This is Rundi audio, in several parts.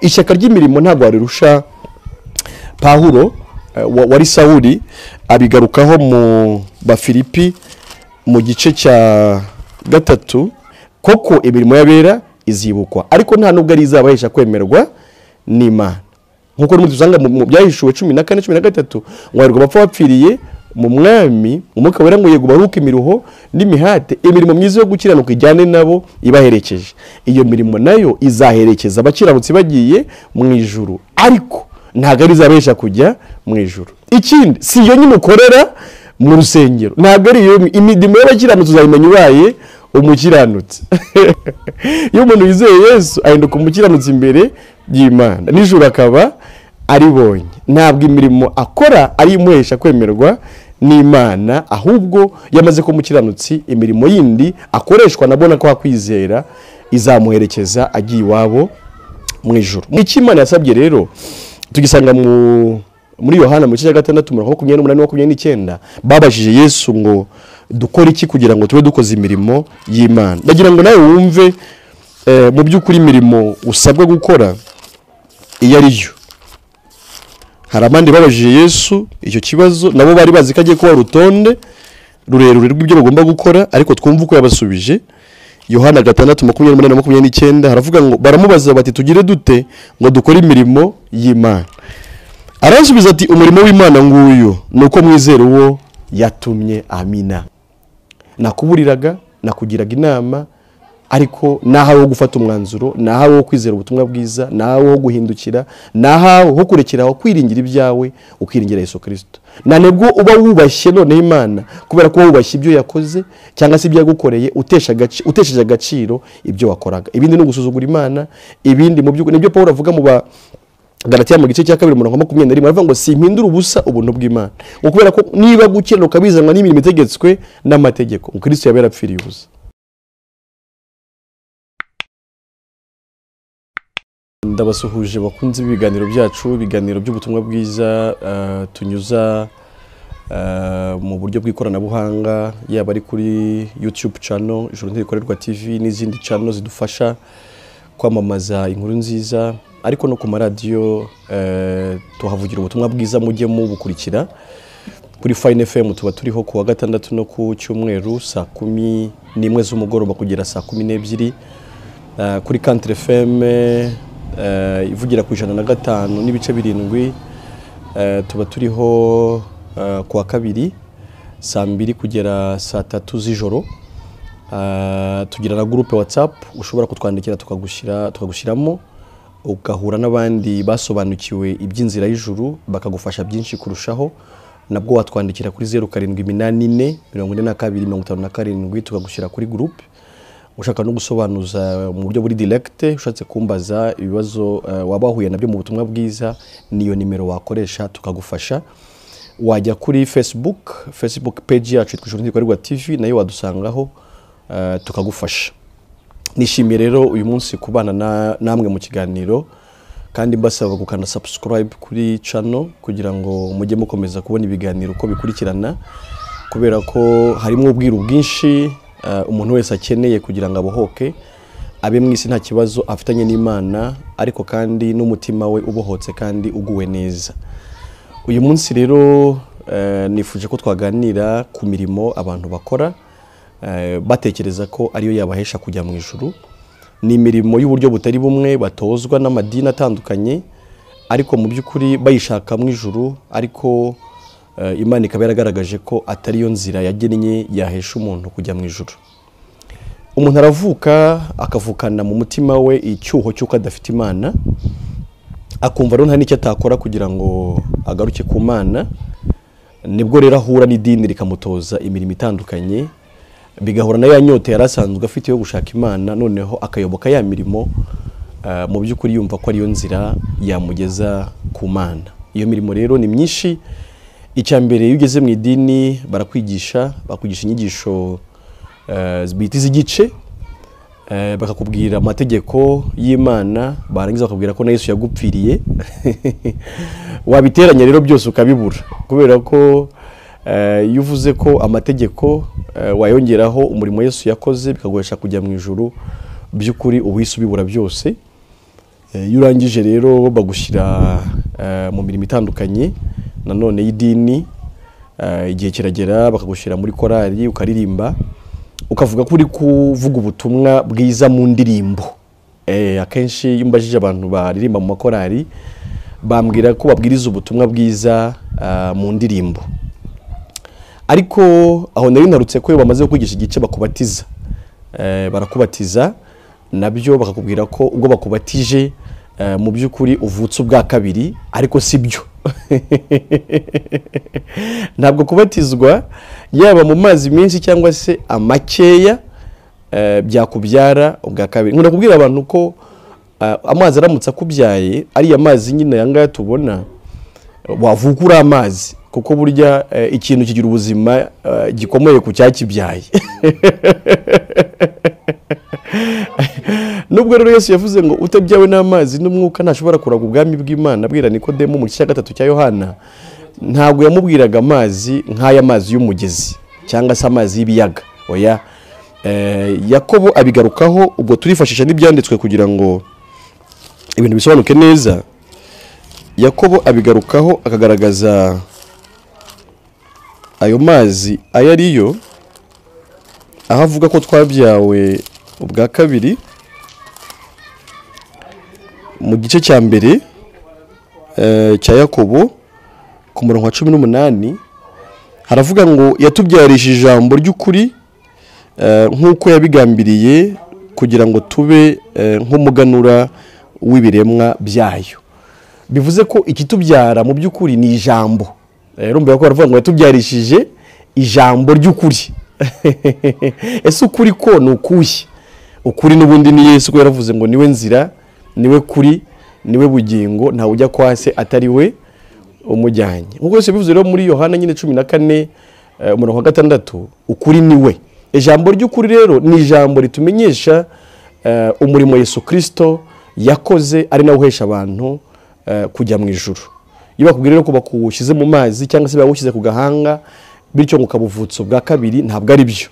Ishyaka ry'imirimo ntabwo warirusha Pawulo wari Sawuli, abigarukaho mu Bafilipi mu gice cya 3, koko imirimo y'abera izibukwa, ariko nta nubwo ari izabahesha kwemerwa n'Imana. Nkuko n'ubundi dusanga mu byahishuwe 14 13 ngo arirwa bapfa bapfiriye mu mwami, umwuka wera ngo yego baruke imiruho n'imihate, imirimo myiza yo gukiranuka ijyane nabo ibaherekeje. Iyo mirimo nayo izaherekeza abakiranutsi bagiye mu ijuru, ariko ntabwo ari izabahesha kujya mu ijuru. Ikindi si iyo nyine ukorera mu rusengero, ntabwo ari iyo imirimo y'abakiranutsi uzayimenya ubaye umukiranutsi. Iyo umuntu yizeye Yesu ahinduka umukiranutsi imbere y'Imana, nijoro akaba aribonye. Ntabwo imirimo akora ari imuhesha kwemerwa n'Imana, ahubwo yamaze ko umukiranutsi imirimo yindi akoreshwa nabona ko akwizera izamuherekeza agiye iwabo mu ijuru. Icyo Imana yasabye rero tugisanga muri Yohana mu gice cya 6 umurongo 28 29, babajije Yesu ngo dukore iki kugira ngo tube dukoze imirimo y'Imana. Ndagira ngo nawe wumve mu by'ukuri imirimo usabwa gukora iyo ari yo. Hari abandi babajije Yesu icyo kibazo, nabo bari bazi ko agiye kuba urutonde rurerure rw'ibyo bagomba gukora, ariko twumva uko yabasubije. Yohana 6 28 29 haravuga ngo baramubaza bati tugire dute ngo dukore imirimo y'Imana? Arasubiza ati umurimo w'Imana nguyu nuko mwizera uwo yatumye. Amina. Nakuburiraga, nakugiraga inama, ariko nahawe wo gufata umwanzuro, nahawe wo kwizera ubutumwa bwiza, nahawe wo guhindukira, nahawe wo kurekeraho kwiringira ibyawe ukiringira Yesu Kristo. Na nibwo uba wubashye none Imana, kubera ko wubashye ibyo yakoze cyangwa se ibyo yagukoreye, utesheje agaciro ibyo wakoraga. Ibindi ni ugusuzugura Imana, ibindi mu by'ukuri nibyo Paul avuga mu ba Galatiya mu gice cya 2 umurongo 21, aravuga ngo simpindura ubusa ubuntu bw'Imana, ngo kubera ko niba gukiranuka bizanwa n'imirimo itegetswe n'amategeko, Kristo yaba yarapfiriye ubusa. Ndabasuhuje bakunze ibiganiro byacu, ibiganiro by'ubutumwa bwiza tunyuza mu buryo bw'ikoranabuhanga, yaba ari kuri YouTube channel Ijuru Ntirikorerwa TV n'izindi channel zidufasha kwamamaza inkuru nziza, ariko no ku maradiyo tuhavugira ubutumwa bwiza, mujye mubukurikira. Kuri Fine FM tuba turiho kuwa gatandatu no ku cyumweru saa 11 z'umugoroba kugera saa 12. Kuri Country FM ivugira ku 105.7 tuba turiho kuwa kabiri saa 2 kugera saa 3 z'ijoro. Tugira na groupe WhatsApp ushobora kutwandikira tukagushyiramo, ugahura n'abandi basobanukiwe iby'inzira y'ijuru bakagufasha byinshi kurushaho. Nabwo watwandikira kuri 0784 42 57 tukagushyira kuri groupe. Ushaka no gusobanuza mu buryo buri direct, ushatse kumbaza ibibazo waba wahuye nabyo mu butumwa bwiza, niyo nimero wakoresha tukagufasha. Wajya kuri Facebook page yacu yitwa Ijuru Ntirikorerwa TV, nayo wadusangaho tukagufasha. Nishimiye rero uyu munsi kubana namwe mu kiganiro, kandi mbasaba gukanda subscribe kuri channel kugira ngo mujye mukomeza kubona ibiganiro uko bikurikirana, kubera ko harimo ubwiru bwinshi umuntu wese akeneye kugira ngo abohoke, abe mu isi nta kibazo afitanye n'Imana, ariko kandi n'umutima we ubohotse kandi uguwe neza. Uyu munsi rero nifuje ko twaganira ku mirimo abantu bakora batekereza ko ariyo yabahesha kujya mu ijuru. Ni imirimo y'uburyo butari bumwe batozwa n'amadini atandukanye, ariko mu by'ukuri bayishaka mu ijuru, ariko Imana ikaba yaragaragaje ko atari yo nzira yagennye yahesha umuntu kujya mu ijuru. Umuntu aravuka akavukana mu mutima we icyuho cy'uko adafite Imana, akumva rero nta n'icyo atakora kugira ngo agaruke ku Mana. Nibwo rero ahura n'idini rikamutoza imirimo itandukanye, bigahura na ya nyota yari asanzwe afite yo gushaka Imana, noneho akayoboka ya mirimo mu by'ukuri yumva ko ariyo nzira yamugeza ku Mana. Iyo mirimo rero ni myinshi. Icya mbere, iyo ugeze mu idini barakwigisha, bakwigisha inyigisho bita iz'igice, bakakubwira amategeko y'Imana, barangiza bakakubwira ko na Yesu yagupfiriye. Wabiteranya rero byose ukabibura, kubera ko iyo uvuze ko amategeko wayongeraho umurimo Yesu yakoze bikaguhesha kujya mu ijuru, by'ukuri ubuhise ubibura byose. Iyo urangije rero bagushyira mu mirimo itandukanye nanone y'idini. Igihe kiragera bakagushyira muri korali ukaririmba, ukavuga ko uri kuvuga ubutumwa bwiza mu ndirimbo. Akenshi iyo mbajije abantu baririmba mu makorali bambwira ko babwiriza ubutumwa bwiza mu ndirimbo. Ariko aho nari narutse ko iyo bamaze kwigisha igice bakubatiza, barakubatiza nabyo bakakubwira ko ubwo bakubatije mu by'ukuri uvutse ubwa kabiri, ariko si byo. Ntabwo kubatizwa yaba mu mazi menshi cyangwa se amakeya byakubyara ubwa kabiri. Nkunda kubwira abantu ko amazi aramutse akubyaye, ariya mazi nyine aya ngaya tubona, wavuka uri amazi, kuko burya ikintu kigira ubuzima gikomeye ku cyakibyaye. Nubwo rero Yesu yavuze ngo utabyawe n'amazi n'umwuka ntashobora kuraga ubwami bw'Imana, abwira Nikodemu mu gice cya 3 cya Yohana, ntabwo yamubwiraga amazi nk'aya mazi y'umugezi cyangwa se amazi y'ibiyaga. Oya, Yakobo abigarukaho, ubwo turifashisha n'ibyanditswe kugira ngo ibintu bisobanuke neza. Yakobo abigarukaho akagaragaza ayo mazi ayo ariyo, aho avuga ko twabyawe ubwa kabiri mu gice cya mbere cya Yakobo ku murongo wa 18 haravuga ngo yatubyarishije ijambo ry'ukuri nk'uko yabigambiriye kugira ngo tube nk'umuganura w'ibiremwa byayo. Bivuze ko ikitubyara mu by'ukuri ni ijambo. Urumva ko baravuga ngo yatubyarishije ijambo ry'ukuri. Ese ukuri ko ni ukuhe? Ukuri n'ubundi ni Yesu, ko yaravuze ngo niwe nzira, niwe kuri, niwe bugingo, ntawe ujya kwa se atari we umujyanye. Nk'uko Yesu yabivuze rero muri Yohana nyine 14 umurongo wa 6, ukuri niwe. Ijambo ry'ukuri rero ni ijambo ritumenyesha umurimo Yesu Kristo yakoze, ari nawe uhesha abantu kujya mu ijuru. Iyo bakubwira rero ko bakushyize mu mazi cyangwa se bagushyize ku gahanga bityo ngo ukabuvutsa ubwa kabiri, ntabwo ari byo.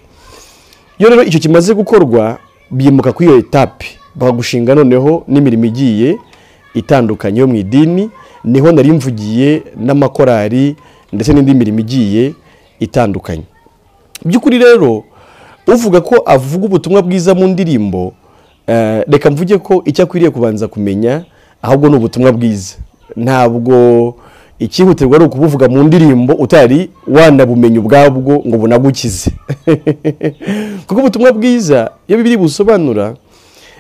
Iyo rero icyo kimaze gukorwa bimuka kuri iyo etape, bakagushinga noneho n'imirimo igiye itandukanye yo mu idini. Niho nari mvugiye n'amakorali ndetse n'indi mirimo igiye itandukanye. By'ukuri rero uvuga ko avuga ubutumwa bwiza mu ndirimbo, reka mvuge ko icyo akwiriye kubanza kumenya ahubwo ni ubutumwa bwiza. Ntabwo ikihutirwa ari ukubuvuga mu ndirimbo utari wanabumenya ubwabwo ngo bunagukize. Kuko ubutumwa bwiza iyo Bibiliya busobanura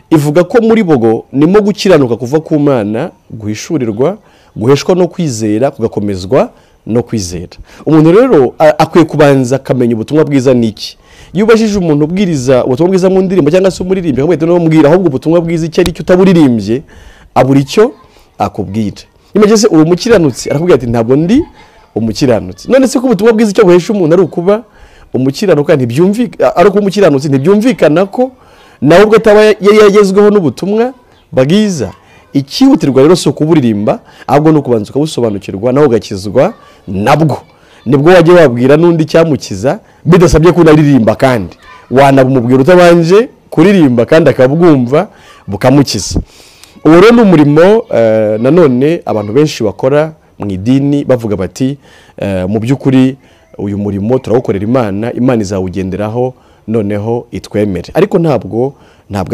ivuga ko muri bogo nimo gukiranuka kuva ku Mana, guhishurirwa, guheshwa no kwizera, kugakomezwa no kwizera. Umuntu rero akwiye kubanza akamenya ubutumwa bwiza niki. Iyo ubajije umuntu ubwiriza ubutumwa bwiza mu ndirimbo cyangwa se umuririmbyi, akamubwira ati mbwira ahubwo ubutumwa bwiza icyo ari cyo utaburirimbye, abura icyo akubwira. Imagine se uri umukiranutsi, arakubwira ati ntabwo ndi umukiranutsi. None se ko ubutumwa bwiza icyo buhesha umuntu ari ukuba umukiranuka, ntibyumvikana, ari ukuba umukiranutsi ntibyumvikana ko nawe ubwo ataba yari yagezweho n'ubutumwa bwiza. Ikihutirwa rero si ukuburirimba, ahubwo ni ukubanza ukabusobanukirwa nawe ugakizwa nabwo. Nibwo wajya wabwira n'undi cyamukiza bidasabye ko unaririmba, kandi wanabumubwira utabanje kuririmba kandi akabwumva bukamukiza. Uwo rero ni umurimo nanone abantu benshi bakora mu idini bavuga bati mu by'ukuri uyu murimo turawukorera Imana, Imana izawugenderaho noneho itwemere. Ariko ntabwo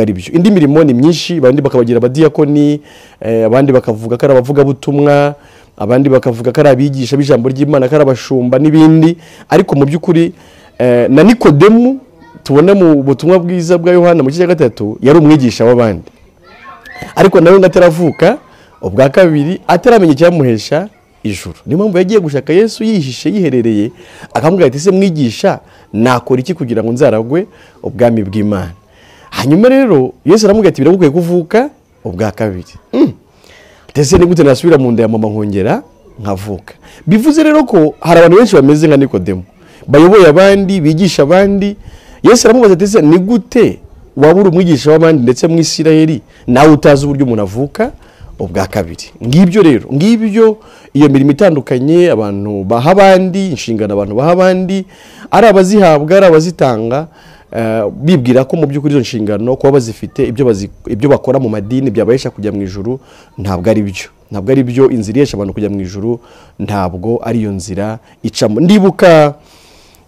ari byo. Indi mirimo ni myinshi, abandi bakabagira abadiyakoni, abandi bakavuga ko ari abavugabutumwa, abandi bakavuga ko ari abigisha b'ijambo ry'Imana, ko ari abashumba n'ibindi. Ariko mu by'ukuri na Nikodemu tubona mu butumwa bwiza bwa Yohana mu gice cya 3 yari umwigisha w'abandi, ariko nawe ngo ataravuka ubwa kabiri, ataramenya icyamuhesha ijuru. Niyo mpamvu yagiye gushaka Yesu yihishe yiherereye, akamubwira ati se mwigisha, nakora iki kugira ngo nzaragwe ubwami bw'Imana? Hanyuma rero Yesu aramubwira ati biragukwiye kuvuka ubwa kabiri. Ndetse ni gute nasubira mu nda ya mama nkongera nkavuka? Bivuze rero ko hari abantu benshi bameze nka Nikodemu, bayoboye abandi, bigisha abandi. Yesu aramubaza ati se ni gute waba uri umwigisha w'abandi ndetse mu Isirayeli nawe utazi uburyo umuntu avuka ubwa kabiri? Ngibyo rero, ngibyo iyo mirimo itandukanye abantu baha abandi, inshingano abantu baha abandi, ari abazihabwa ari abazitanga, Bibwira ko mu by'ukuri izo nshingano kuba bazifite ibyo bakora mu madini byabahesha kujya mu ijuru. Ntabwo ari byo, ntabwo ari byo. Inzira ihesha abantu kujya mu ijuru ntabwo ari iyo nzira icamo. Ndibuka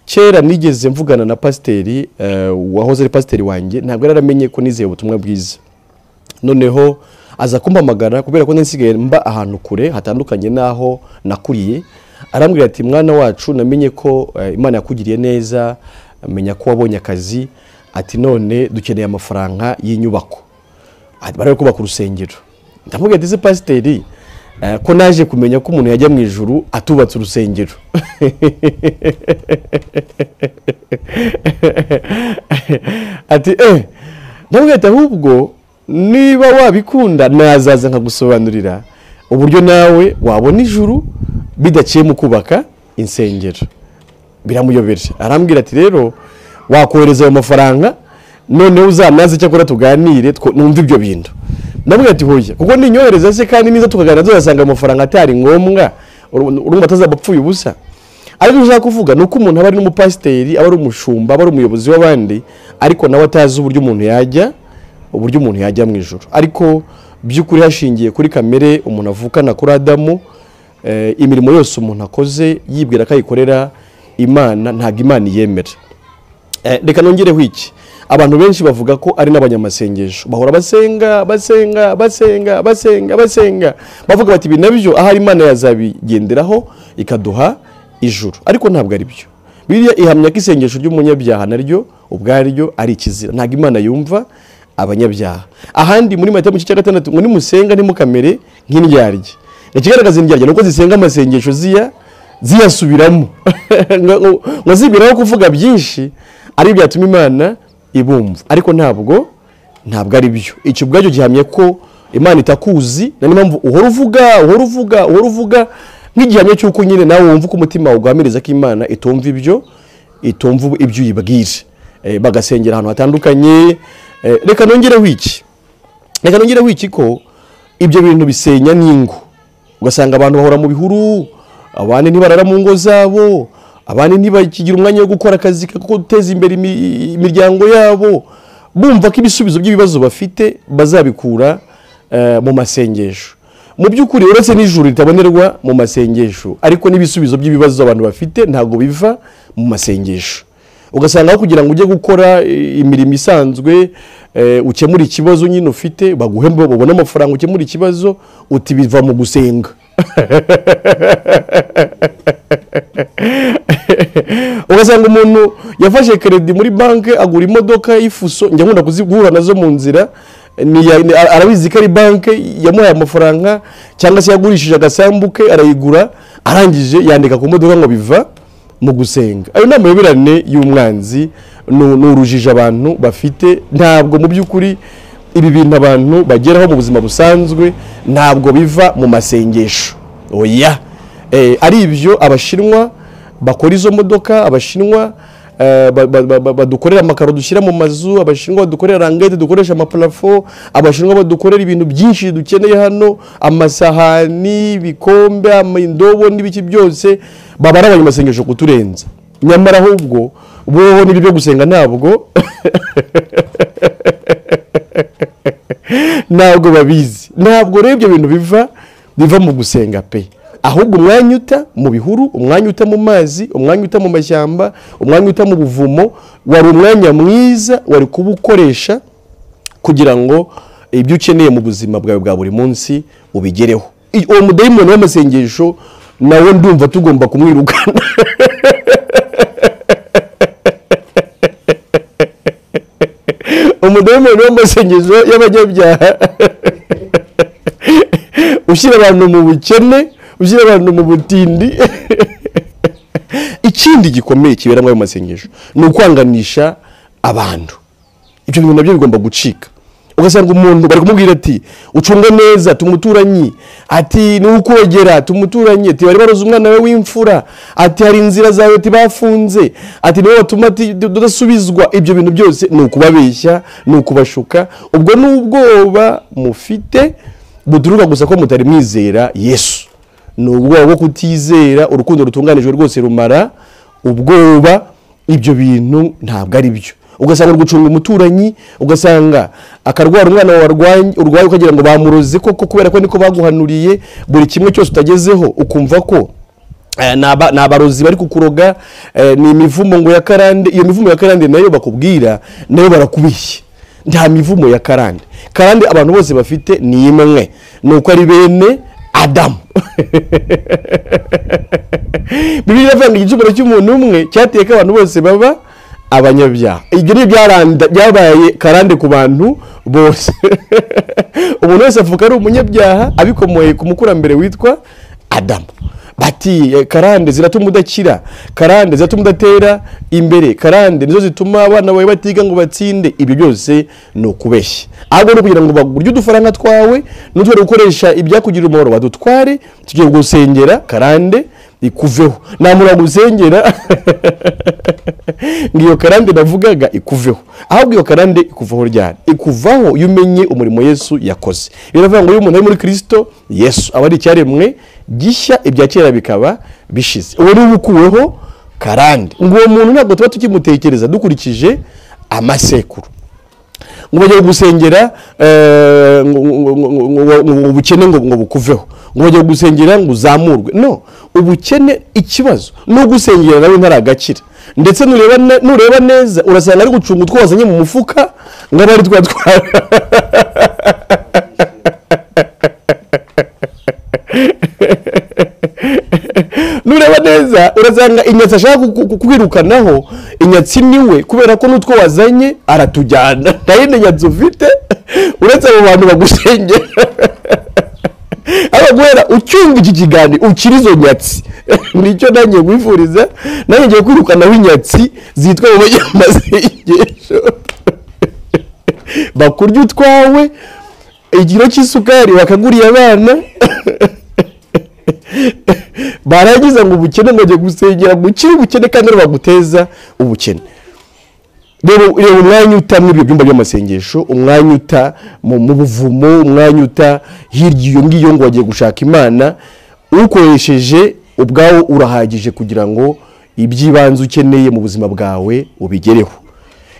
kera nigeze mvugana na pasiteri wahoze ari pasiteri wanjye, ntabwo yari yaramenye ko nizeye ubutumwa bwiza. Noneho aza kumpamagara kubera ko nsigaye mba ahantu kure hatandukanye n'aho nakuriye. Arambwira ati mwana wacu, namenye ko Imana yakugiriye neza, menya ko wabonye akazi, ati none dukeneye amafaranga y'inyubako, bari kubaka urusengero. Ndamubwira ati ese pasiteri, ko naje kumenya ko umuntu yajya mu ijuru atubatse urusengero? Ati ndamubwira ati ahubwo niba wabikunda nazaza nkagusobanurira uburyo nawe wabona ijuru bidaciye mu kubaka insengero. Biramuyobera, arambwira ati rero wakohereza ayo mafaranga noneho uzanaze cyakora tuganire numva ibyo bintu. Ndamubwira ati hoya, kuko ninyohereza se kandi niza tukaganira tuzasanga amafaranga atari ngombwa, urumva atazaba apfuye ubusa. Ariko ushaka kuvuga nuko umuntu aba ari n'umupasiteri, aba ari umushumba, aba ari umuyobozi w'abandi, ariko nawe atazi uburyo umuntu yajya mu ijuru. Ariko by'ukuri hashingiye kuri kamere umuntu avukana kuri Adamu, imirimo yose umuntu akoze yibwira ko ayikorera Imana, ntabwo Imana iyemera. Reka nongereho iki, abantu benshi bavuga ko ari n'abanyamasengesho, bahora basenga basenga basenga basenga basenga, bavuga bati ibi nabyo ahari Imana yazabigenderaho ikaduha ijuru. Ariko ntabwo ari byo. Bibiliya ihamya ko isengesho ry'umunyabyaha naryo ubwaryo ari ikizira, ntabwo Imana yumva abanyabyaha. Ahandi muri Matayo mu gice cya 6 ngo nimusenga ntimukamere nk'indyarya. Ikigaragaza indyarya nuko zisenga amasengesho ziyasubiramo ngo zibiraho kuvuga byinshi ari byatuma Imana ibumva. Ariko ntabwo ari byo. Icyo ubwacyo gihamye ko Imana itakuzi, na niyo mpamvu uhora uvuga uhora uvuga uhora uvuga nk'igihamya cy'uko nyine nawe wumva ko umutima uguhamiriza ko Imana itumva ibyo, itumva ibyo uyibwira. Bagasengera ahantu hatandukanye. Reka nongereho iki, ko ibyo bintu bisenya n'ingo. Ugasanga abantu bahora mu bihuru, abandi ntibarara mu ngo zabo, abandi ntibakigira umwanya wo gukora akazi ko guteza imbere imiryango yabo, bumva ko ibisubizo by'ibibazo bafite bazabikura mu masengesho. Mu by'ukuri uretse n'ijuru ritabonerwa mu masengesho, ariko n'ibisubizo by'ibibazo abantu bafite ntabwo biva mu masengesho. Ugasanga aho kugira ngo ujye gukora imirimo isanzwe ukemura ikibazo nyine ufite, baguhemba babona amafaranga ukemura ikibazo, uti biva mu gusenga. Ugasanga umuntu yafashe credit muri banke agura imodoka y'ifuso, njya nkunda kuzigura nazo mu nzira, arabizi ko ari banke yamuhaye amafaranga, cyangwa se yagurishije agasambu ke arayigura, arangije yandika ku modoka ngo biva mu gusenga. Ayo ni amayoberane y'umwanzi, ni urujijo abantu bafite. Ntabwo mu by'ukuri ibi bintu abantu bageraho mu buzima busanzwe ntabwo biva mu masengesho. Oya, ari ibyo Abashinwa bakora izo modoka, Abashinwa badukorera amakaro dushyira mu mazu, Abashinwa badukorera rangete dukoresha amaparafo, Abashinwa badukorera ibintu byinshi dukeneye hano, amasahani, ibikombe, indobo n'ibiki byose, baba ari abanyamasengesho kuturenza. Nyamara ahubwo boho n'ibyo byo gusenga ntabwo ntabwo babizi. Ntabwo rero ibyo bintu biva mu gusenga pe. Ahubwo umwanya uta mu bihuru, umwanya uta mu mazi, umwanya uta mu mashyamba, umwanya uta mu buvumo, wari umwanya mwiza wari kubukoresha kugira ngo ibyo ukeneye mu buzima bwawe bwa buri munsi ubigereho. Uwo mudayimoni w'amasengesho nawe ndumva tugomba kumwirukana. Umudayimoni w'amasengesho y'abanyabyaha ushyira abantu mu bukene, ushyira abantu mu butindi. Ikindi gikomeye kibera muri ayo masengesho ni ukwanganisha abantu. Ibyo bintu nabyo bigomba gucika. Ugasanga umuntu bari kumubwira ati ucunga neza tumuturanyi, ati nuwukogera tumuturanye, ati bari baroze umwana we w'imfura, ati hari inzira zawe tibafunze, ati niwe watuma tudasubizwa. Ibyo bintu byose ni ukubabeshya, ni ukubashuka. Ubwo n'ubwoba mufite buturuka gusa ko mutari mwizera Yesu. Ni ubwoba bwo kutizera urukundo rutunganijwe rwose rumara ubwoba. Ibyo bintu ntabwo ari byo. Ugasanga uri gucunga umuturanyi, ugasanga akarwara umwana wawe urwaye ukagira ngo bamuroze koko kubera ko niko baguhanuriye. Buri kimwe cyose utagezeho ukumva ko ni abarozi bari kukuroga, ni imivumo ngo ya karande. Iyo mivumo ya karande nayo bakubwira nayo barakubishye. Nta mivumo ya karande. Karande abantu bose bafite ni imwe, ni uko ari bene Adamu. Bibiliya iravuga ngo igicumuro cy'umuntu umwe cyateye ko abantu bose baba abanyabyaha. Ibyo ni byabaye karande ku bantu bose. Umuntu wese avuka ari umunyabyaha abikomoye ku mukurambere witwa Adamu. Bati karande ziratuma udakira, karande ziratuma udatera imbere, karande nizo zituma abana bawe batiga ngo batsinde. Ibyo byose ni ukubeshya. Ahubwo no kugira ngo bagurye udufaranga twawe n'utware gukoresha ibyakugirira umumaro badutware, tugiye gusengera karande ikuveho. Namura gusengera ngiyo karande navugaga ikuveho. Ahubwo iyo karande ikuvaho ryari? Ikuvaho iyo umenye umurimo Yesu yakoze. Biravuga ngo iyo umuntu ari muri Kristo Yesu aba ari icyaremwe gishya, ibya kera bikaba bishize. Uwo ni ukuweho karande. Ngo uwo muntu ntabwo tuba tukimutekereza dukurikije amasekuru. Ngo bajye gusengera ngo ubukene ngo bukuveho, ngo bajye gusengera ngo uzamurwe. No, ubukene ikibazo no gusengera nawe ntaragakira. Ndetse nureba neza urasanga ari gucunga utwo wazanye mu mufuka ngo abari twatwara. Nureba neza urasanga inyatsi ashaka kukwirukanaho, inyatsi niwe kubera ko nutwo wazanye aratujyana. Nta yindi nyatsi ufite uretse abo bantu bagusengera. Aba guhera ucyumva iki kiganiro ukiri izo nyatsi. Nicyo nanjye nkwifuriza, nanjye ngiye kwirukanaho inyatsi zitwa mu banyamasengesho. Bakurya utwawe, ikiro cy'isukari bakaguriye abana. Barangiza ngo ubukene ngo ajye gusengera gukira ubukene kandi baguteza ubukene. Rero umwanya uta muri ibyo byumba by'amasengesho, umwanya uta mu buvumo, umwanya uta hirya iyo ngiyo ngo wagiye gushaka Imana, ukoresheje ubwawo urahagije kugira ngo iby'ibanze ukeneye mu buzima bwawe ubigereho.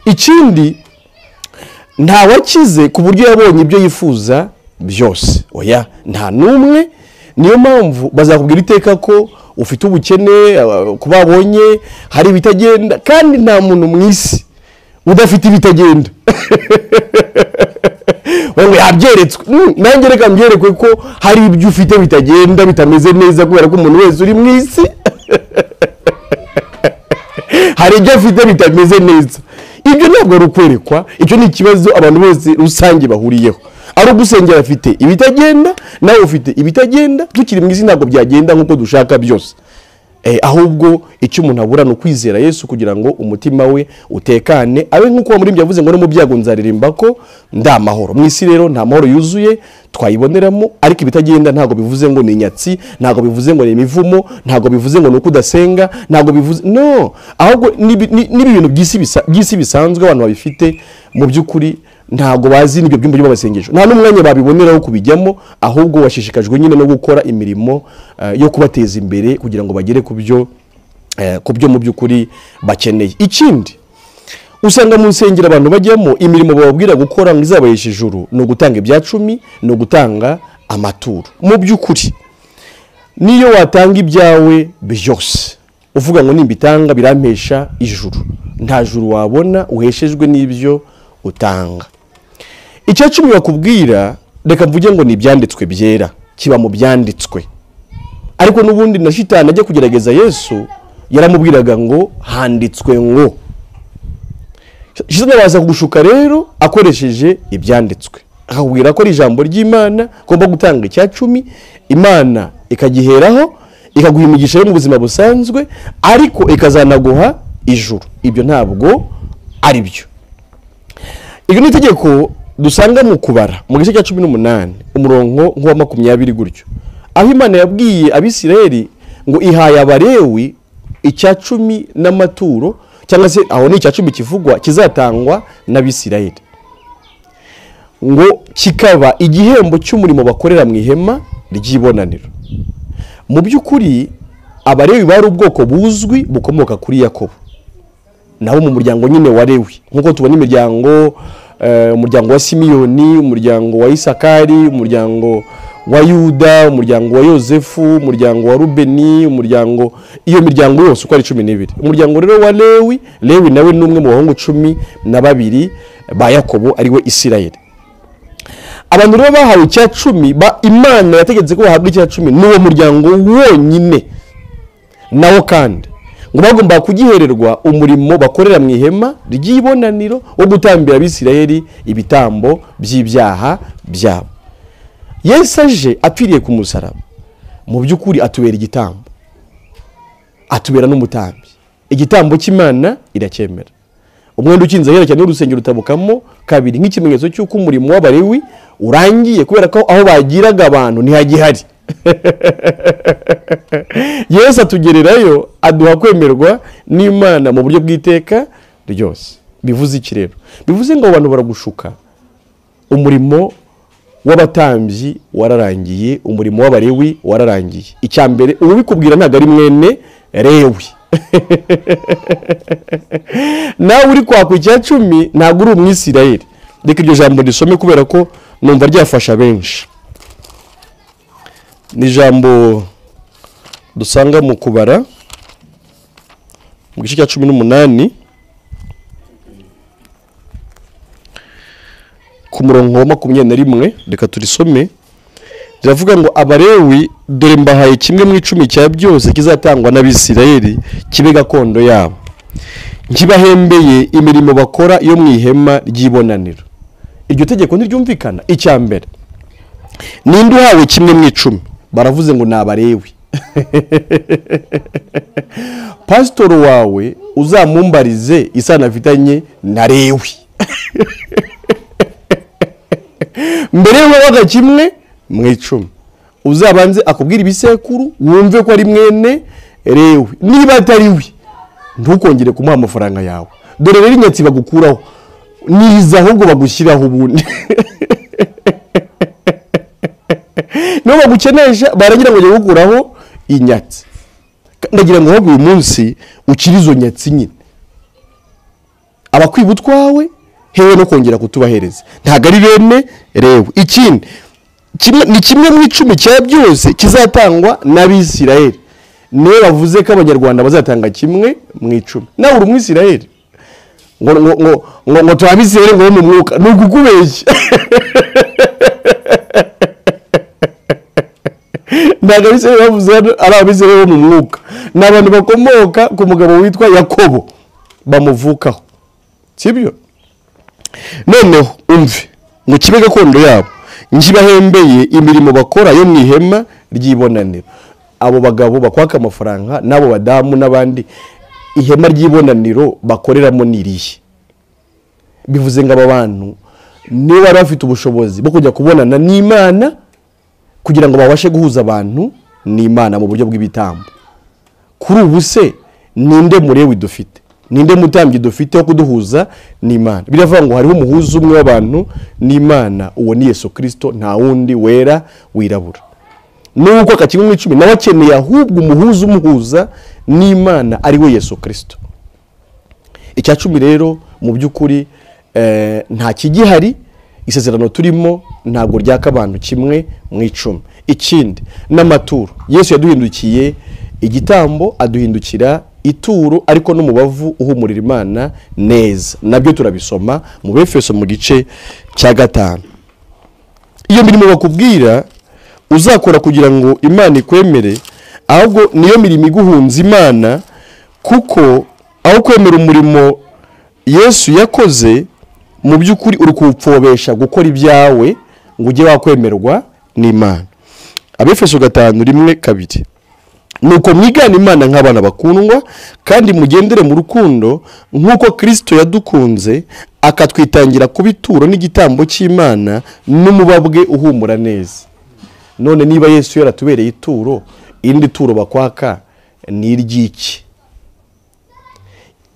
Ikindi, nta wakize ku buryo yabonye ibyo yifuza byose. Oya, nta n'umwe. Niyo mpamvu bazakubwira iteka ko ufite ubukene, kubabonye hari ibitagenda, kandi nta muntu mu isi udafite ibitagenda. Wewe yabyeretswe, nanjye reka mbyerekwe ko hari ibyo ufite bitagenda bitameze neza, kubera ko umuntu wese uri mu isi hari ibyo afite bitameze neza. Ibyo ntabwo ari ukwerekwa, icyo ni ikibazo abantu bose rusange bahuriyeho. Ari ugusengera afite ibitagenda, nawe ufite ibitagenda, tukiri mu isi ntabwo byagenda nkuko dushaka byose. Ahubwo icyo umuntu abura ni ukwizera Yesu kugira ngo umutima we utekane, abe nkuko muri byavuze ngo no mu byago nzaririmba ko nda mahoro. Mu isi rero nta mahoro yuzuye twayiboneramo, ariko ibitagenda ntabwo bivuze ngo ni inyatsi, ntabwo bivuze ngo ni imivumo, ntabwo bivuze ngo ni uko udasenga, ntabwo bivuze no, ahubwo ni ibintu by'isi bisanzwe abantu babifite mu by'ukuri ntabwo bazi n'ibyo byumba by'amasengesho, nta n'umwanya babiboneraho kubijyamo, ahubwo bashishikajwe nyine no gukora imirimo yo kubateza imbere kugira ngo bagere ku byo mu by'ukuri bakeneye. Ikindi, usanga mu nsengero abantu bajyamo imirimo bababwira gukora ngo izabayesha ijuru ni ugutanga ibya cumi, ni ugutanga amaturo. Mu by'ukuri niyo watanga ibyawe byose uvuga ngo nimbitanga birampesha ijuru, nta juru wabona uheshejwe n'ibyo utanga. Icya cumi bakubwira, reka mvuge ngo ni ibyanditswe byera, kiba mu byanditswe. Ariko n'ubundi na shitani ajya kugerageza Yesu yaramubwiraga ngo handitswe ngo. Shitani abaza kugushuka rero akoresheje ibyanditswe, akakubwira ko ari ijambo ry'Imana, ugomba gutanga icya cumi, Imana ikagiheraho ikaguha imigisha yo mu buzima busanzwe, ariko ikazanaguha ijuru. Ibyo ntabwo ari byo. Iryo ni itegeko dusanga mu Kubara mu gice cya 18 umurongo nk'uwa 20 gutyo, aho Imana yabwiye Abisirayeli ngo ihaye Abalewi icya cumi n'amaturo, cyangwa se aho ni icya cumi kivugwa kizatangwa n'Abisirayeli, ngo kikaba igihembo cy'umurimo bakorera mu ihema ry'ibonaniro. Mu by'ukuri Abalewi bari ubwoko buzwi bukomoka kuri Yakobo. Naho mu muryango nyine wa Lewi, nkuko tubona imiryango, umuryango wa Simiyoni, umuryango wa Isakari, umuryango wa Yuda, umuryango wa Yozefu, umuryango wa Rubeni, umuryango, iyo miryango yose uko ari 12. Umuryango rero wa Lewi, Lewi nawe ni umwe mu bahungu 12 ba Yakobo, ariwe Isirayeli. Abantu rero bahawe icya 10, ba Imana yategetse ko bahabwa icya 10 n'uwo muryango wonyine. Nawo kandi ngo bagomba kugihererwa umurimo bakorera mu ihema ry'ibonaniro wo gutambira Abisirayeli ibitambo by'ibyaha byabo. Yesu aje apfiriye ku musaraba, mu by'ukuri atubera igitambo, atubera n'umutambyi. Igitambo cy'Imana iracyemera. Umwenda ukinze ahera cyane urusengero rutabukamo kabiri, nk'ikimenyetso cy'uko umurimo w'Abalewi urangiye, kubera ko aho bagiraga abantu ntihagihari. Yesu atugererayo aduha kwemerwa n'Imana mu buryo bw'iteka ryose. Bivuze iki rero? Bivuze ngo abantu baragushuka. Umurimo w'abatambyi wararangiye, umurimo w'Abalewi wararangiye. Icya mbere ubikubwira ntabwo ari mwene Lewi. Nawe uri kwakwa icya 10 ntabwo uri umwisirayeli. Reka iryo jambo risome kubera ko numva ryafasha benshi. Ni ijambo dusanga mu Kubara mu gice cya 18 ku murongo wa 21. Reka turisome. Riravuga ngo Abalewi, dore mbahaye kimwe mu 10 cya byose kizatangwa n'Abisirayeli kibe gakondo yabo, nkibahembeye imirimo bakora yo mu ihema ry'ibonaniro. Iryo tegeko ntiryumvikana. Icya mbere, ninde uhawe kimwe mu 10? Baravuze ngo ni Abalewi. Pasitoro wawe uzamumbarize isano afitanye na Lewi. Mbere wabaga kimwe mu 10, uzabanze akubwira ibisekuru wumve ko ari mwene Lewi. Niba atari we, ntukongere kumuha amafaranga yawe. Dore rero inyatsi bagukuraho niza, ahubwo bagushyiraho ubundi. Niba bagukenesha baragira ngo ujye gukuraho inyatsi. Ndagira ngo ahubwo uyu munsi ukiri izo nyatsi nyine, abakwiba utwawe hewe no kongera kutubahereza, ntabwo ari bene Lewi. Ikindi ni kimwe mu 10 cya byose kizatangwa n'Abisirayeli. Niwe bavuze ko Abanyarwanda bazatanga kimwe mu 10. Nawe uri umwisirayeli ngo ngo ngo ngo ngo turabisirayeli ngo mu mwuka, ni ukukubeshya. Ntabwo Abisirayeli bavuze ari Abisirayeli bo mu mwuka, ni abantu bakomoka ku mugabo witwa Yakobo bamuvukaho, sibyo? Noneho umve ngo kibe gakondo yabo, nkibahembeye imirimo bakora yo mu ihema ry'ibonaniro. Abo bagabo bakwaka amafaranga n'abo badamu n'abandi, ihema ry'ibonaniro bakoreramo ni irihe? Bivuze ngo aba bantu niba bari bafite ubushobozi bwo kujya kubonana n'Imana kugira ngo babashe guhuza abantu n'Imana mu buryo bw'ibitambo. Kuri ubu se ninde murewi dufite? Ninde mutambyi dufite wo kuduhuza n'Imana? Biravuga ngo hariho umuhuza umwe w'abantu n'Imana, uwo ni Yesu Kristo, nta wundi wera wirabura. Nuko akakimwe mu 10 nawe akeneye ahubwo umuhuza umuhuza n'Imana, ari we Yesu Kristo. Icya 10 rero mu by'ukuri nta kigihari. Isezerano turimo ntabwo ryaka abantu kimwe mu 10. Ikindi n'amaturo, Yesu yaduhindukiye igitambo, aduhindukira ituro, ariko n'umubavu uhumurira Imana neza. Nabyo turabisoma mu Befeso mu gice cya 5. Iyo mirimo bakubwira uzakora kugira ngo Imana ikwemere, ahubwo niyo mirimo iguhunza Imana, kuko aho kwemera umurimo Yesu yakoze mu by'ukuri uri kuwupfobesha gukora ibyawe ngo ujye wakwemerwa n'Imana. Abefeso 5:1-2. Nuko mwigana Imana nk'abana bakundwa, kandi mugendere mu rukundo nk'uko Kristo yadukunze akatwitangira kuba ituro n'igitambo cy'Imana n'umubabwe uhumura neza. None niba Yesu yaratubereye ituro, irindi turo bakwaka ni iry'iki?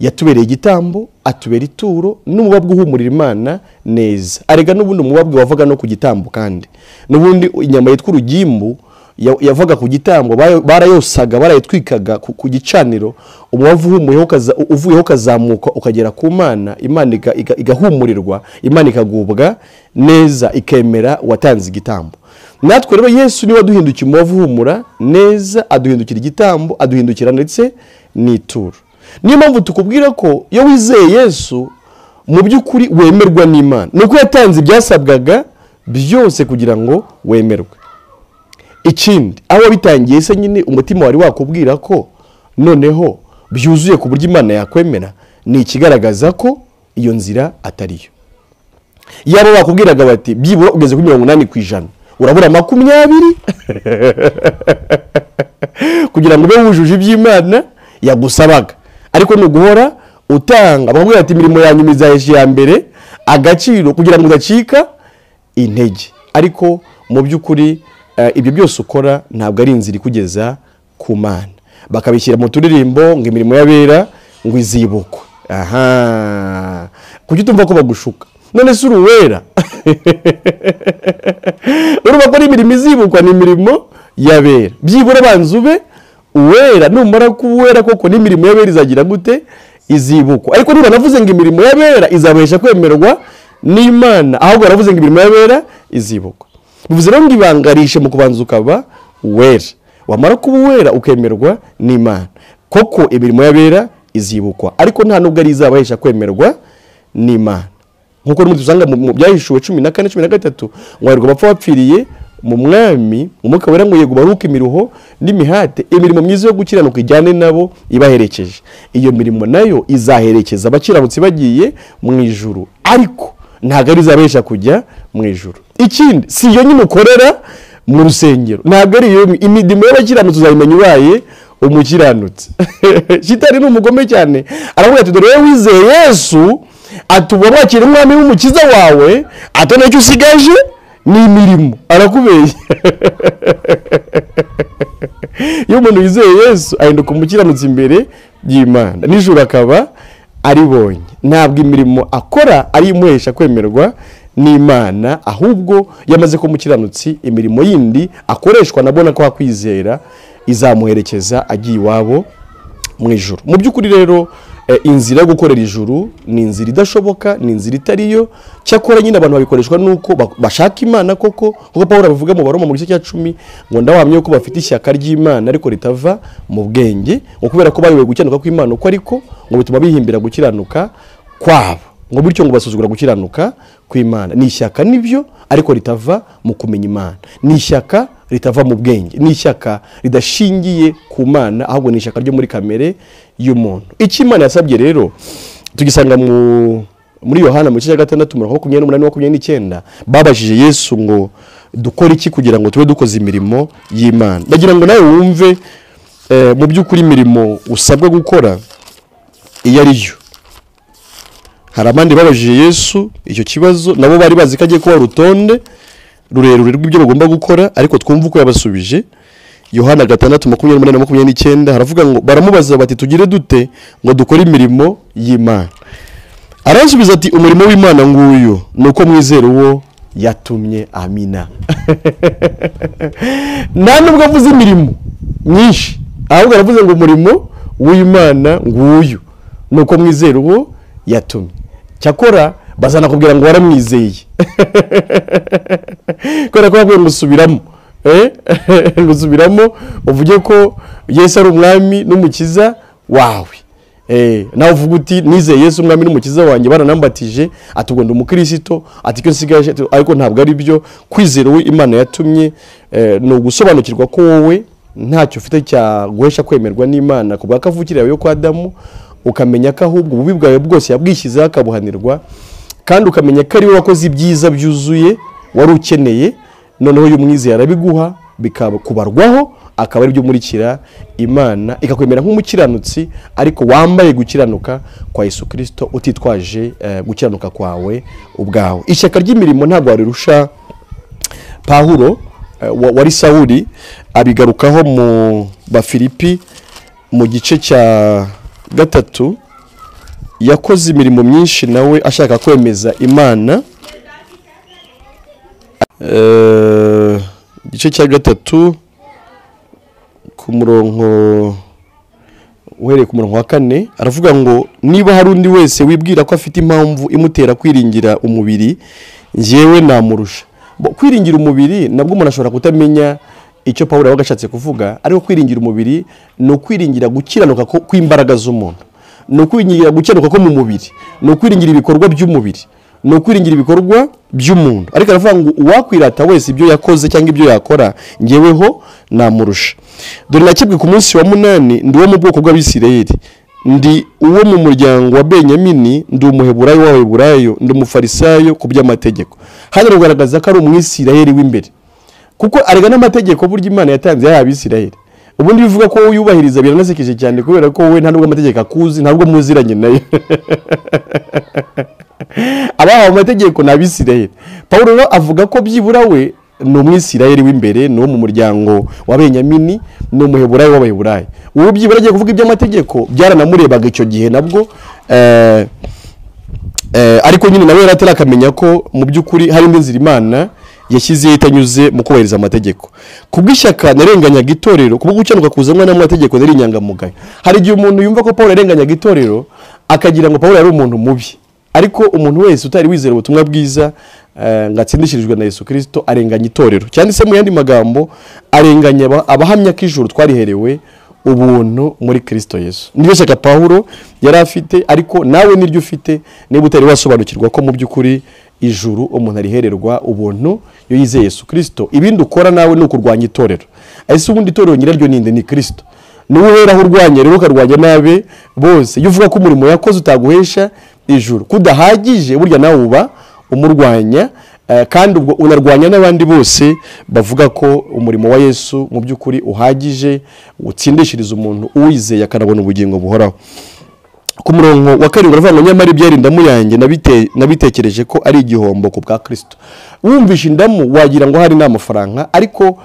Yatubereye igitambo, atubera ituro n'umubabwe uhumurira Imana neza. Arega n'ubundi umubabwe wavaga no ku gitambo, kandi n'ubundi inyama yitwa urugimbu yavaga ku gitambo barayosaga, barayitwikaga ku gicaniro, umubavu uvuyeho ukazamuka ukagera ku Mana, Imana igahumurirwa, Imana ikagubwa neza, ikemera watanze igitambo. Natwe rero Yesu niwe aduhindukiye umubavu uhumura neza, aduhindukira igitambo, aduhindukira ndetse n'ituro. Niyo mpamvu tukubwira ko iyo wizeye Yesu mu by'ukuri wemerwa n'Imana, nuko yatanze ibyasabwaga byose kugira ngo wemerwe. Ikindi, aho bitangiye se nyine umutima wari wakubwira ko noneho byuzuye ku buryo Imana yakwemera, ni ikigaragaza ko iyo nzira atariyo. Yaba bakubwiraga bati byibura ugeze kuri 80%, urabura 20 kugira ngo ube wujuje iby'Imana yagusabaga. Ariko ni uguhora utanga, bakubwira ati imirimo yanyu mizahesha ya mbere agaciro kugira ngo udacika intege. Ariko mu by'ukuri ibyo byose ukora ntabwo ari inzira ikugeza ku Mana. Bakabishyira mu turirimbo ngo imirimo y'abera ngo izibukwe. Aha, kuki utumva ko bagushuka? None se uri uwera? Urumva ko imirimo izibukwa ni imirimo y'abera. Byibura banza ube uwera, numara kuba uwera koko n'imirimo y'abera izagira gute? Izibukwa. Ariko niba navuze ngo imirimo y'abera izabahesha kwemerwa n'Imana, ahubwo baravuze ngo imirimo y'abera izibukwa. Bivuze rero ngo ibangarishe mu kubanza ukaba uwera, wamara kuba uwera ukemerwa n'Imana, koko imirimo y'abera izibukwa. Ariko nta nubwo ari izabahesha kwemerwa n'Imana, nkuko n'umuntu usanga mu byahishuwe 14 13 ngo arirwa bapfa bapfiriye mu Mwami, Umwuka Wera ngo yego baruke imiruho n'imihate, imirimo myiza yo gukiranuka ijyane nabo ibaherekeje. Iyo mirimo nayo izaherekeza abakiranutsi bagiye mu ijuru, ariko ntabwo ari izabahesha kujya mu ijuru. Ikindi, si iyo nyine ukorera mu rusengero, ntabwo ari iyo imirimo y'abakiranutsi uzayimenya ubaye umukiranutsi. Shitani ni umugome cyane, aravuga ati dore wowe wizeye Yesu, ati uba wakira umwami w'umukiza wawe, ati nacyo usigaje ni imirimo. Arakubeye. Iyo umuntu yizeye Yesu ahinduka umukiranutsi imbere y'Imana, nijoro akaba aribonye. Ntabwo imirimo akora ari imuhesha kwemerwa n'Imana, ahubwo yamaze ko umukiranutsi imirimo yindi akoreshwa nabona ko akwizera izamuherekeza agiye iwabo mu ijuru. Mu by'ukuri rero inzira yo gukorera ijuru ni inzira idashoboka, ni inzira itariyo. Cyakora nyine abantu babikoreshwa nuko bashaka Imana koko, nkuko Pawulo abivuga mu Baroma mu gice cya 10 ngo ndahamye ko bafite ishyaka ry'Imana ariko ritava mu bwenge, ngo kubera ko bayobewe gukiranuka kw'Imana uko ariko ngo bituma bihimbira gukiranuka kwabo, ngo bityo ngo basuzugura gukiranuka kw'Imana. Ni ishyaka nibyo, ariko ritava mu kumenya Imana, ni ishyaka ritava mu bwenge, ni ishyaka ridashingiye ku Mana, ahubwo ni ishyaka ryo muri kamere y'umuntu. Icyo Imana yasabye rero tugisanga muri Yohana mu gice cya 6 28 29, babajije Yesu ngo dukore iki kugira ngo tube dukoze imirimo y'Imana. Ndagira ngo nawe wumve mu by'ukuri imirimo usabwa gukora iyo ari yo. Hari abandi babajije Yesu icyo kibazo, nabo bari bazi ko agiye kuba urutonde rurerure rw'ibyo bagomba gukora, ariko twumva uko yabasubije. Yohana 6 28 29 haravuga ngo baramubaza bati tugire dute ngo dukore imirimo y'Imana? Arasubiza ati umurimo w'Imana nguyu nuko mwizera uwo yatumye. Amina. Nta nubwo avuze imirimo myinshi, ahubwo aravuze ngo umurimo w'Imana nguyu nuko mwizera uwo yatumye. Cyakora bazana kubwira ngo waramwizeye, kubera ko bakwiye gusubiramo, gusubiramo uvuge ko Yesu ari umwami n'umukiza wawe. Nawe uvuga uti nizeye Yesu umwami n'umukiza wanjye, baranambatije, ati ubwo ndi umukristo, ati icyo nsigaje, ariko ntabwo ari byo. Kwizera uwo Imana yatumye ni ugusobanukirwa ko wowe ntacyo ufite cyaguhesha kwemerwa n'Imana ku bwa kavukire yawe yo kwa Adamu, ukamenya ko ahubwo ububi bwawe bwose yabwishyizeho akabuhanirwa, kandi ukamenya ko ari we wakoze ibyiza byuzuye wari ukeneye, noneho uyu mwizeye arabiguha bikakubarwaho, akaba ari byo umurikira Imana ikakwemera nk'umukiranutsi, ariko wambaye gukiranuka kwa Yesu Kristo, utitwaje gukiranuka kwawe ubwawe. Ishyaka ry'imirimo ntabwo warirusha Pawulo wari Sawuli, abigarukaho mu Bafilipi mu gice cya 3. Yakoze imirimo myinshi nawe ashaka kwemeza Imana. Igice cya 3 Ku murongo, uhereye ku murongo wa 4, aravuga ngo niba hari undi wese wibwira ko afite impamvu imutera kwiringira umubiri, njyewe namurusha. Kwiringira umubiri nabwo umuntu ashobora kutamenya icyo Pawulo yabaga ashatse kuvuga, ariko kwiringira umubiri ni ukwiringira gukiranuka kw'imbaraga z'umuntu, ni ukwiringira gukiranuka ko mu mubiri, ni ukwiringira ibikorwa by'umubiri, ni ukwiringira ibikorwa by'umuntu. Ariko aravuga ngo uwakwirata wese ibyo yakoze cyangwa ibyo yakora, njyeweho namurusha. Dore nakebwe ku munsi wa 8, ndi uwo mu bwoko bw'Abisirayeli, ndi uwo mu muryango wa Benyamini, ndi umuheburayo w'Abaheburayo, ndi umufarisayo ku by'amategeko. Hano rugaragaza ko ari umwisirayeli w'imbere, kuko arega n'amategeko burya Imana yatanze yahaye Abisirayeli. Ubundi bivuga ko uyubahiriza biranasekeje cyane, kubera ko wowe nta nubwo amategeko akuzi, nta nubwo muziranye nayo. Abahawe amategeko ni Abisirayeli. Pawulo rero avuga ko byibura we ni umwisirayeli w'imbere, ni uwo mu muryango wa Benyamini, ni umuheburayo w'Abaheburayo. Uwo byibura agiye kuvuga iby'amategeko byaranamurebaga icyo gihe nabwo, ariko nyine nawe yari atarakamenya ko mu by'ukuri hari indi nzira Imana yashyizeho itanyuze mu kubahiriza amategeko. Kubw'ishyaka narenganyaga itorero, kubwo gukenuka kuzanwa n'amategeko nari inyangamugayo. Hari igihe umuntu yumva ko Pawulo yarenganyaga itorero akagira ngo Pawulo yari umuntu mubi, ariko umuntu wese utari wizera ubutumwa bwiza ngo atsindishirijwe na Yesu Kristo arenganya itorero. Cyangwa se mu yandi magambo, arenganya abahamya ko ijuru twariherewe ubuntu muri Kristo Yesu. Niryo shyaka Pawulo yari afite, ariko nawe niryo ufite niba utari wasobanukirwa ko mu by'ukuri ijuru umuntu arihererwa ubuntu iyo yizeye Yesu Kristo. Ibindi ukora nawe ni ukurwanya itorero. Ese ubundi itorero nyiraryo ninde? Ni Kristo. Niwe uheraho urwanya rero ukarwanya nabe bose. Iyo uvuga ko umurimo yakoze utaguhesha ijuru, kudahagije, burya nawe uba umurwanya, kandi ubwo unarwanya n'abandi bose bavuga ko umurimo wa Yesu mu by'ukuri uhagije, utsindishiriza umuntu uwizeye akanabona ubugingo buhoraho. Ku murongo wa 7 aravuga ngo nyamara ibyari indamu yanjye nabitekereje ko ari igihombo ku bwa Kristo. Wumvishe indamu wagira ngo hari n'amafaranga, ariko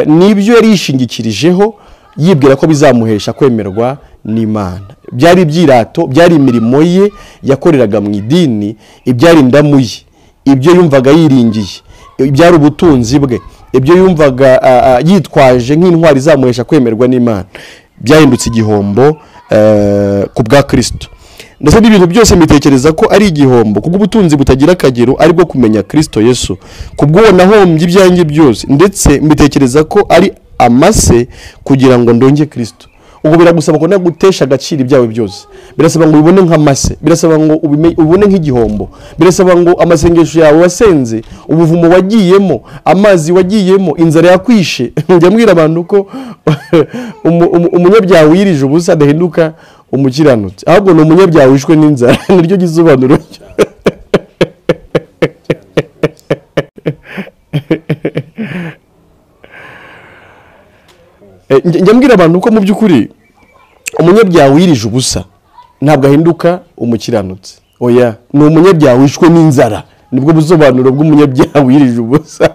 nibyo yari yishingikirijeho yibwira ko bizamuhesha kwemerwa n'Imana. Byari ibyirato, byari imirimo ye yakoreraga mu idini, ibyari indamu ye, ibyo yumvaga yiringiye, ibyari ubutunzi bwe, ibyo yumvaga yitwaje nk'intwari izamuhesha kwemerwa n'Imana, byahindutse igihombo ku bwa Kristo. Ndetse n'ibintu byose mbitekereza ko ari igihombo kubwo ubutunzi butagira akagero ari bwo kumenya Kristo Yesu, kubwo nahombye ibyanjye byose, ndetse mbitekereza ko ari amase kugira ngo ndonge Kristo. Ubwo biragusaba ko nagutesha agaciro ibyawe byose, birasaba ngo ubibone nk'amase, birasaba ngo ubibone nk'igihombo, birasaba ngo amasengesho yawe wasenze, ubuvumo wagiyemo, amazi wagiyemo, inzara yakwishe. Njya mbwira abantu ko umunyabyaha wirije ubusa adahinduka umukiranutsi, ahubwo ni umunyabyaha wishwe n'inzara. Niryo gisobanuro. Njya mbwira abantu ko mu by'ukuri umunyabyaha wirije ubusa ntabwo ahinduka umukiranutsi. Oya, ni umunyabyaha wishwe n'inzara, nibwo busobanuro bw'umunyabyaha wirije ubusa.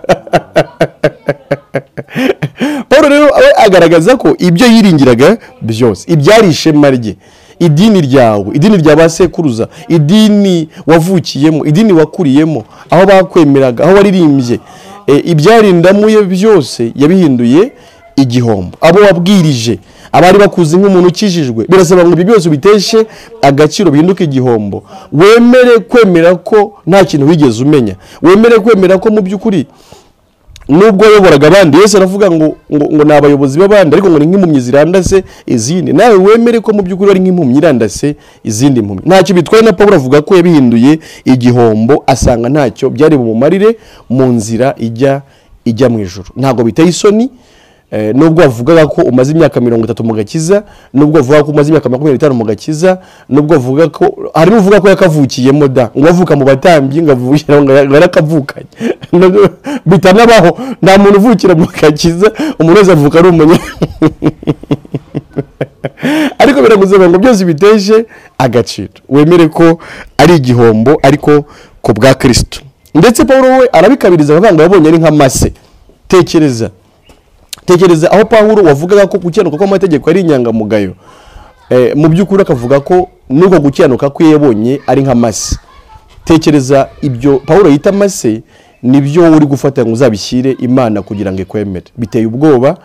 Paul rero agaragaza ko ibyo yiringiraga byose, ibyari ishema rye, idini ryawe, idini rya basekuruza, idini wavukiyemo, idini wakuriyemo, aho bakwemeraga, aho waririmbye, ibyari indamu ye byose yabihinduye igihombo. Abo wabwirije, abari bakuzi nk'umuntu ukijijwe, birasaba ngo ibyo byose ubiteshe agaciro bihinduke igihombo. Wemere kwemera ko nta kintu wigeze umenya, wemere kwemera ko mu by'ukuri nubwo wayoboraga abandi, Yesu aravuga ngo ngo ni abayobozi b'abandi, ariko ngo ni nk'impumyi zirandase izindi. Nawe wemere ko mu by'ukuri ari nk'impumyi irandase izindi mpumyi. Ntacyo bitwaye. Na Pawulo avuga ko yabihinduye igihombo, asanga ntacyo byari bumumarire mu nzira ijya mu ijuru. Ntabwo biteye isoni. Nubwo wavugaga ko umaze imyaka 30 mu gakiza, nubwo wavuga ko umaze imyaka 25 mu gakiza, nubwo wavuga ko hari n'uvuga ko yakavukiyemo da, ngo avuka mu batambyi, ngo avukira ngo yarakavukanye, bitanabaho. Nta muntu uvukira mu gakiza, umuntu wese avuka ari umunya. Ariko biragusaba ngo byose biteje agaciro, wemere ko ari igihombo ariko ku bwa Kristo. Ndetse Pawulo we arabikabiriza akavuga ngo yabonye ari nk'amase. Tekereza aho Pawulo wavugaga ko gukiranuka kw'amategeko ari inyangamugayo, mu by'ukuri akavuga ko n'ubwo gukiranuka kwe yabonye ari nk'amase. Tekereza ibyo Pawulo yita amase nibyo uri gufata ngo uzabishyire Imana kugira ngo ikwemere. Biteye ubwoba,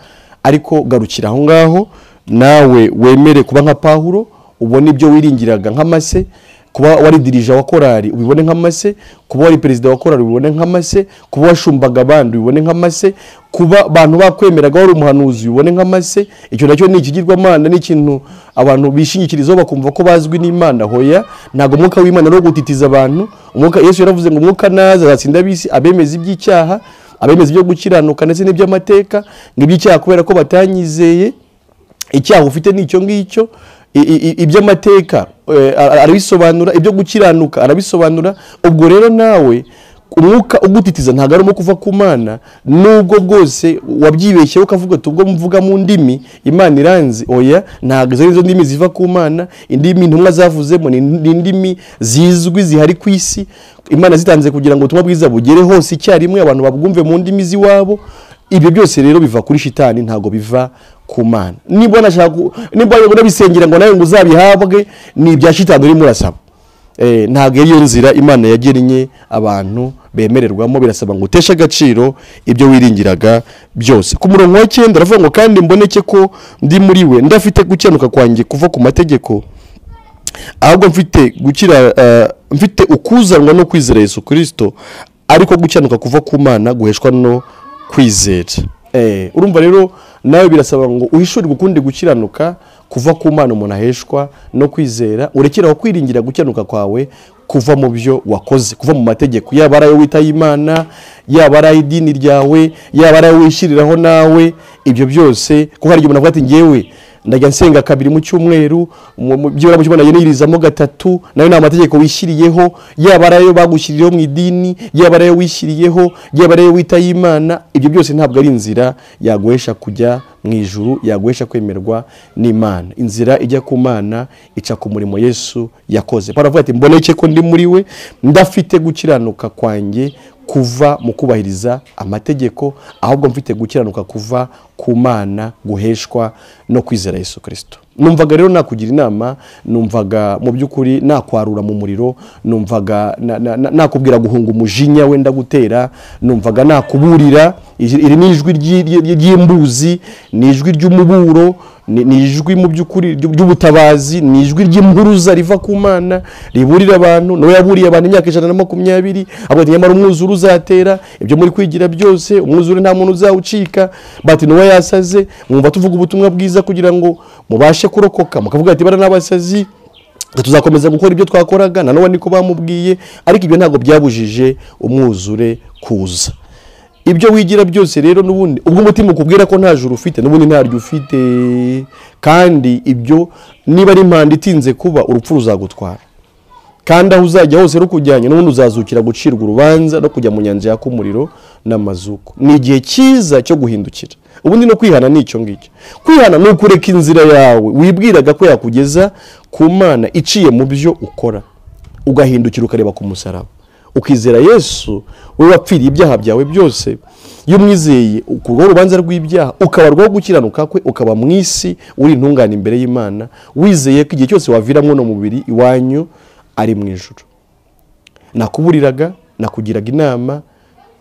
Ariko garukira aho ngaho, nawe wemere kuba nka Pawulo, ubone ibyo wiringiraga nk'amase. Kuba wari dirija wa korali ubibone nk'amase, kuba wari perezida wa korali ubibone nk'amase, kuba washumbaga abandi ubibone nk'amase, kuba abantu bakwemeraga wari umuhanuzi ubibone nk'amase. Icyo nacyo ni ikigirwamana, ni ikintu abantu bishingikirizaho bakumva ko bazwi n'Imana. Hoya, ntabwo umwuka w'Imana ari uwo gutitiza abantu. Umwuka, Yesu yaravuze ngo umwuka naza azatsinda ab'isi, abemeza iby'icyaha, abemeza ibyo gukiranuka ndetse n'iby'amateka. Ngo iby'icyaha kubera ko batanyizeye, icyaha ufite ni icyo ngicyo. Iby'amateka arabisobanura, ibyo gukiranuka arabisobanura. Ubwo rero nawe umwuka ugutitiza ntabwo ari umwuka uva ku Mana, nubwo bwose wabyibeshyeho ukavuga uti ubwo mvuga mu ndimi Imana iranzi. Oya, ntabwo izo ndimi ziva ku Mana. Indimi intumwa zavuzemo ni indimi zizwi zihari ku isi, Imana zitanze kugira ngo ubutumwa bwiza bugere hose icyarimwe, abantu babwumve mu ndimi z'iwabo. Ibyo byose rero biva kuri shitani, ntabwo biva ku Mana. Niba nashaka, niba unabisengera ngo nawe ngo uzabihabwe, ni ibya shitani urimo urasaba. Ntabwo ariyo nzira Imana yagennye abantu bemererwamo. Birasaba ngo uteshe agaciro ibyo wiringiraga byose. Ku murongo wa 9 aravuga ngo kandi mboneke ko ndi muri we, ndafite gukiranuka kwanjye kuva ku mategeko, ahubwo mfite gukira, mfite ukuzanwa no kwizera Yesu Kristo, ariko gukiranuka kuva ku Mana guheshwa no kwizera. Urumva rero nawe birasaba ngo uhishurirwe ukundi gukiranuka kuva ku Mana umuntu aheshwa no kwizera, urekeraho kwiringira gukiranuka kwawe kuva mu byo wakoze, kuva mu mategeko, yaba ari ayo witaye Imana, yaba ari ay'idini ryawe, yaba ari ayo wishyiriraho nawe. Ibyo byose, kuko hari igihe umuntu avuga ati ngewe ndajya nsenga 2 mu cyumweru, byibura mu cyumweru niyirizamo 3, nayo ni amategeko wishyiriyeho, yaba ari ayo bagushyiriyeho mu idini, yaba ari ayo wishyiriyeho, yaba ari ayo witaye Imana. Ibyo byose ntabwo ari inzira yaguhesha kujya mu ijuru, yaguhesha kwemerwa n'Imana. Inzira ijya ku Mana ica ku murimo Yesu yakoze. Paulo avuga ati mboneke ko ndi muri we, ndafite gukiranuka kwanjye kuva mu kubahiriza amategeko, ahubwo mfite gukiranuka kuva ku Mana guheshwa no kwizera Yesu Kristo. Numvaga rero nakugira inama, numvaga mu by'ukuri nakwarura mu muriro, numvaga nakubwira guhunga umujinya wenda gutera, numvaga nakuburira. Iri ni ijwi ry'imbuzi, ni ijwi ry'umuburo, ni ijwi mu by'ukuri ry'ubutabazi, ni ijwi ry'impuruza riva ku Mana riburira abantu. Nowe yaburiye abantu imyaka 120, avuga ati nyamara umwuzure uzatera, ibyo muri kwigira byose umwuzure nta muntu uzawucika. Bati Nowe yasaze, mwumva tuvuga ubutumwa bwiza kugira ngo mubashe kurokoka, mukavuga ati bara n'abasazi, tuzakomeza gukora ibyo twakoraga. Na Nowe niko bamubwiye, ariko ibyo ntabwo byabujije umwuzure kuza. Ibyo wigira byose rero n'ubundi ubwo umutima ukubwira ko nta juru ufite, n'ubundi ntaryo ufite. Kandi ibyo niba ari impanda itinze kuba, urupfu ruzagutwara, kandi aho uzajya hose rukujyanye n'ubundi uzazukira gucirwa urubanza no kujya mu nyanja yaka umuriro n'amazuko. Ni igihe cyiza cyo guhindukira. Ubundi no kwihana ni icyo ngicyo. Kwihana ni ukureka inzira yawe wibwiraga ko yakugeza ku Mana iciye mu byo ukora, ugahindukira ukareba ku musaraba, ukizera Yesu we wapfiriye ibyaha byawe byose. Iyo umwizeye ukurwaho urubanza rw'ibyaha, ukabarwaho gukiranuka kwe, ukaba mu isi uri intungane imbere y'Imana, wizeye ko igihe cyose waviramo no mubiri iwanyu ari mu ijuru. Nakuburiraga, nakugiraga inama,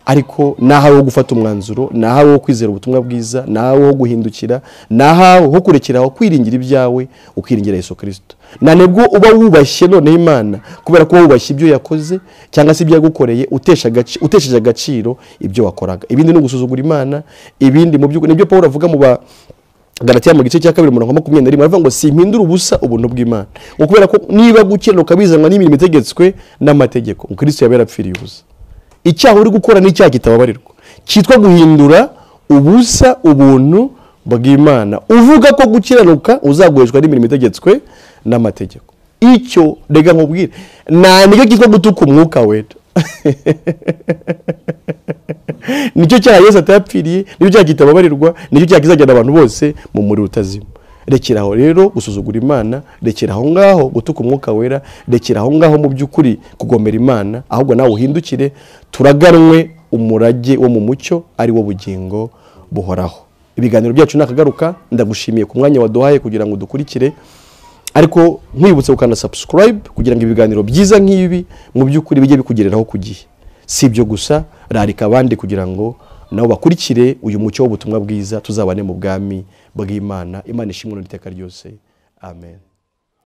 ariko nahawe wo gufata umwanzuro, nahawe wo kwizera ubutumwa bwiza, nahawe wo guhindukira, nahawe wo kurekeraho kwiringira ibyawe, ukiringira Yesu Kristo. Na nibwo uba wubashye none Imana, kubera ko wubashye ibyo yakoze cyangwa se ibyo yagukoreye, utesheje agaciro ibyo wakoraga. Ibindi ni ugusuzugura Imana, ibindi mu by'ukuri nibyo Paulo avuga mu ba Galatiya mu gice cya 2 umurongo wa 21, aravuga ngo simpindura ubusa ubuntu bw'Imana, ngo kubera ko niba gukiranuka bizanwa n'imirimo itegetswe n'amategeko, Kristo yaba yarapfiriye ubusa. Icyaha uri gukora ni icyaha kitababarirwa, cyitwa guhindura ubusa ubuntu bw'Imana, uvuga ko gukiranuka uzaguheshwa n'imirimo itegetswe n'amategeko. Icyo rega nkubwire, nta nicyo cyitwa gutuka umwuka wera. Nicyo cyaha Yesu atapfiriye, nicyo cyaha kitababarirwa, nicyo cyaha kizajyana abantu bose mu muriro utazima. Rekera aho rero gusuzugura Imana, rekera aho ngaho gutuka umwuka wera, rekera aho ngaho mu by'ukuri kugomera Imana, ahubwo nawe uhindukire, turaganwe umurage wo mu mucyo ari wo bugingo buhoraho. Ibiganiro byacu nakagaruka, ndagushimiye ku mwanya waduhaye kugira ngo dukurikire, ariko nkwibutse ukanda subscribe kugira ngo ibiganiro byiza nk'ibi mu by'ukuri bijye bikugereraho ku gihe. Si ibyo gusa, rarika abandi kugira ngo Nabo bakurikire uyu mucyo w'ubutumwa bwiza, tuzabane mu bwami bw'Imana. Imana ishimwe n'iteka ryose. Amen.